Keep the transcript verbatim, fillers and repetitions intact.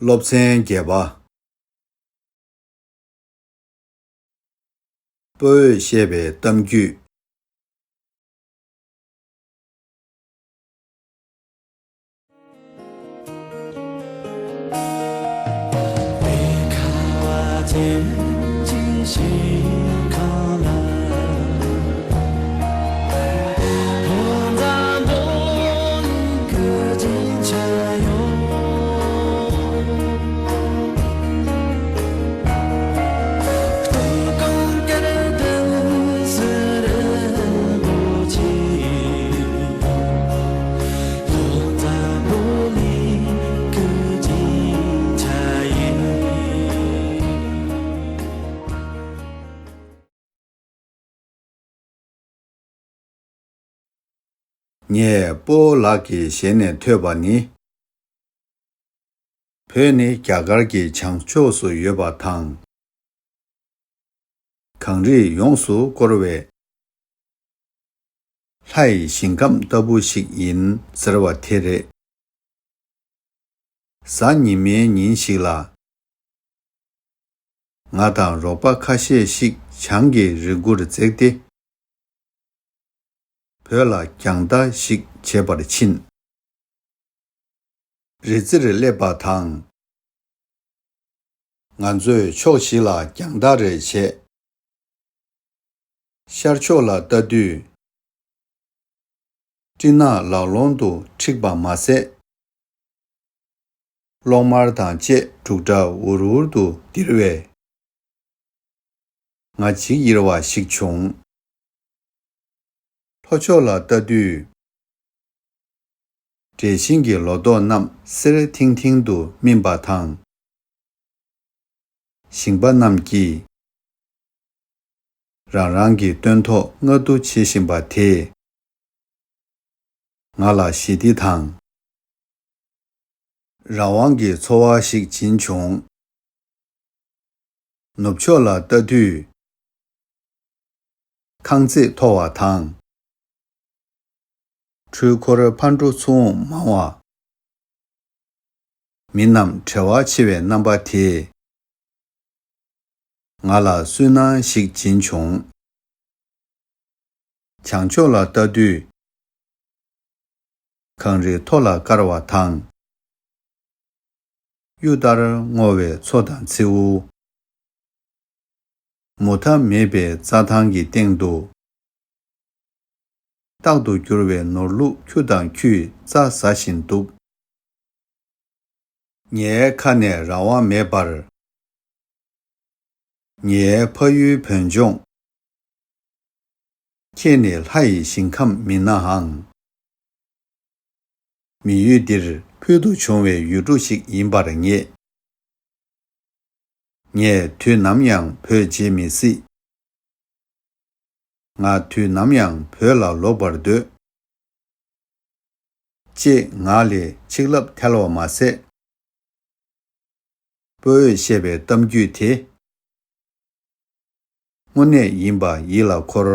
སློབ་ཚན་བརྒྱད་པ། སྤོ་བོས་བཤད་པའི་གཏམ་རྒྱུད། ངས་སྤོ་བོ་ལགས་ཀྱི་ཞལ་ནས་ཐོས་པ་ནི། བོད་ནི་རྒྱ་གར་གྱི་བྱང་ཕྱོགས་སུ་ཡོད་པ་དང་། གངས་རིས་ཡོངས་སུ་བསྐོར་བའི་ལྷ་ཡི་ཞིང་ཁམས་ལྟ་བུ་ཞིག་ཡིན་ཟེར་བ་དེ་རེད། གཟའ་ཉི་མའི་ཉིན་ཞིག་ལ། ང་དང་རོགས་པ་ཁ་ཤས་ཤིག་བྱང་གི་རི་མགོར་འཛེགས་ཏེ། བོད་ལ་རྒྱང་ལྟ་ཞིག་བྱེད་པར་ཕྱིན། རི་རྩེར་སླེབས་པ་དང་། ང་ཚོས་ཕྱོགས་བཞི་ལ་རྒྱང་ལྟ་རེ་བྱས། ཤར་ཕྱོགས་ལ་ལྟ་དུས། སྤྲིན་ནག་ལག་ལོང་དུ་འཁྲིགས་པ་མ་ཟད། གློག་དམར་དང་བཅས་འབྲུག་སྒྲ་འུར་འུར་དུ་ལྡིར་བས། ང་འཇིགས་ཡེར་བ་ཞིག་བྱུང་། ལྷོ་ཕྱོགས་ལ་ལྟ་དུས། འབྲས་ཞིང་གི་ལོ་ཏོག་རྣམས་སེར་ཐིང་ཐིང་དུ་སྨིན་པ་དང་། ཞིང་པ་རྣམས་ཀྱིས་རང་རང་གི་སྟོན་ཐོག་བརྔ་བསྡུ་བྱེད་བཞིན་པ་དེས་ང་ལ་ཞི་བདེ་དང་། རང་དབང་གི་ཚོར་བ་ཞིག་སྦྱིན་བྱུང་། ནུབ་ཕྱོགས་ལ་ལྟ་དུས། ཁང་བརྩེགས་མཐོ་བ་དང་། འཕྲུལ་འཁོར་ཕར་འགྲོ་ཚུར་འོང་མང་བ། མི་རྣམས་བྲེལ་བ་ཆེ་བའི་རྣམ་པ་དེས་ང་ལ་སུན་སྣང་ཞིག་སྦྱིན་བྱུང་། བྱང་ཕྱོགས་ལ་ལྟ་དུས། གངས་རི་མཐོ་ལ་དཀར་བ་དང་། གཡུ་ལྟར་སྔོ་བའི་མཚོ་དང་མཚེའུ། མུ་མཐའ་མེད་པའི་རྩྭ་ཐང་གི་སྟེང་དུ། རྟག་ཏུ་རྒྱུ་བའི་ནོར་ལུག་ཁྱུ་དང་ཁྱུས་རྩྭ་ཟ་བཞིན་འདུག། ངའི་ཁ་ནས་རང་དབང་མེད་པར། ངའི་ཕ་ཡུལ་བོད་ལྗོངས། ཁྱེད་ནི་ལྷ་ཡི་ཞིང་ཁམས་མིན་ནའང་། མི་ཡུལ་འདིར་ཕུལ་དུ་བྱུང་བའི་ཡུལ་གྲུ་ཞིག་ཡིན་པར་ངེས། ངས་དུས་ནམ་ཡང་བོད་བརྗེད་མི་སྲིད། ང་དུས་ནམ་ཡང་བོད་ལ་ལོག་པར་འདོད། ཅེས་ངག་ལས་ཆིག་ལབ་ཐལ་བ་མ་ཟད། སྤོ་བོས་བཤད་པའི་གཏམ་རྒྱུད་དེ། དངོས་གནས་ཡིན་པ་ཡིད་ལ་འཁོར།